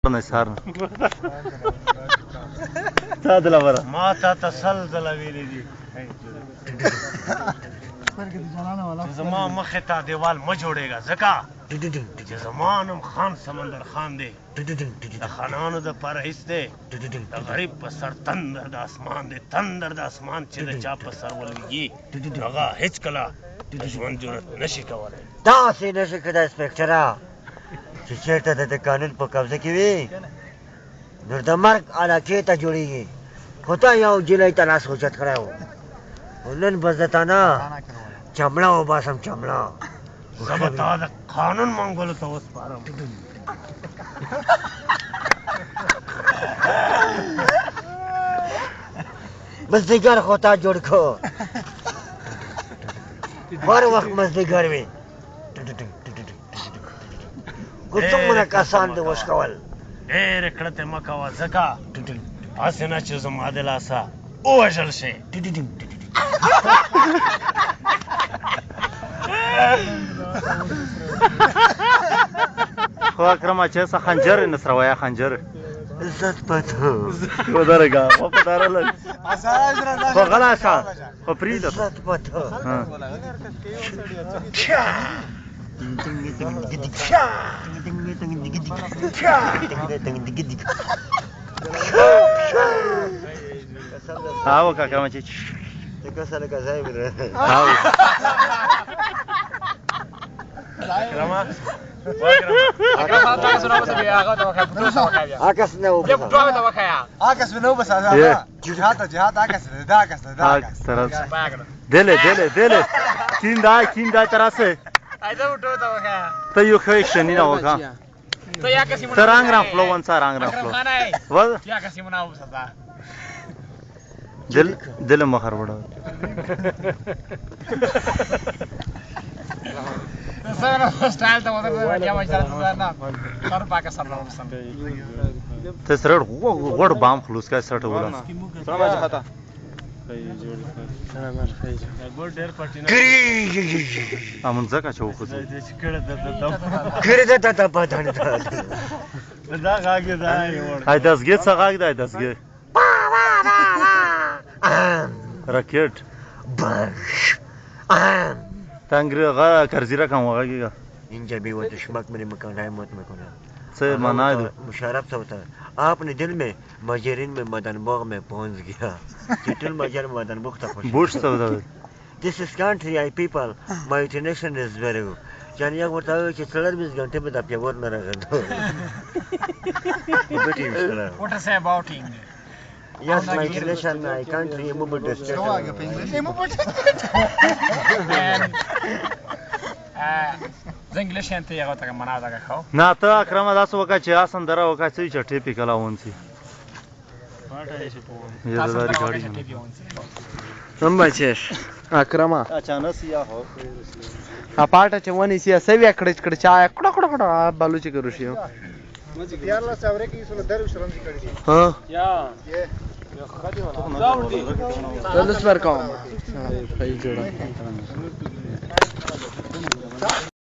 نه سار تا د لبره ما تا ته سل ځله ویلي دي چې زما مخې ته دیوال مه جوړېږه، ځکه چې زما نوم خان سمندر خان دی. د خانانو دپاره هېڅ دی، د غریب په سر تندر د اسمان دی. تندر د اسمان چې د چا په سر ولوېږي، هغه هېڅکله د ژوند جرأت نشي کولی. داسې نشي کېدای انسپکټره چې چېرته د قانون په قبضه کې وي نو د مرګ علاقې ته جوړېږي. خو تا یو جینۍ ته لاس اوچت کړی و، خو نن به زه تا نه چمړه وباسم، چمړه. زه به تا د قانون منګولو ته وسپارم. مزدیګر خو تا جوړ کړو، هر وخت مزدیګر وي. خو څومره کسان دې وشکول. ډېرې کړتې مه کوه، ځکه هسې نه چې زما د لاسه ووژل شې. خو اکرم چې څه خنجر نسره ویا خنجر عزت پته ودرګه خو په دار لګ خو غلا شه خو پریده عزت پته. ها وکړه اکرم چې ها عکس نه وبسه، عکس نه وبسه. جهاد جهاد عکس دا عکس دا عکس دله دله دله کین دا کین دا تراسه ته یو ښه اکشن نه وکړه. ته رنګ را فلو ونڅا، رنګ را فلو و دل دل مخر وړه. ته سره غوړ بام خلوص کا سټ ولا. امون ځکه چې وخوځي کړی دا ته پته نه. دا غږ دا یې آی دسګې څه غږ دی؟ دسګې راکټ تنګ غا کرزی رقم وغږیږه. اینجا بھی وہ دشمک میرے مکان موت میکنه. څه معنا ده؟ مشرف څه ہوتا آپ نے دل میں مجرین میں مدن باغ میں پہنچ گیا چې ټول مجر مدن باغ ته خوش. بوش څه ده؟ This is country I people my internation is very good. یعنی یک ورته وایي چې 24 غنټې به د پیور نه راغلی. What to say about English? Yes, my internation I country move to state. And زه انګلیش ته یو ته معنا ده خو. نه ته اکرم داسې وکړه چې آسان دره وکړه چې چې ټیپی کلا ونسی. یې دا ریکارډینګ. هم بچش اکرما اچانک یا هو اپارټه چې ونی سی سوي کړچ کړ چا کړه کړه کړه بلوچ کرو شي. ها تلس ور کوم. صحیح جوړه.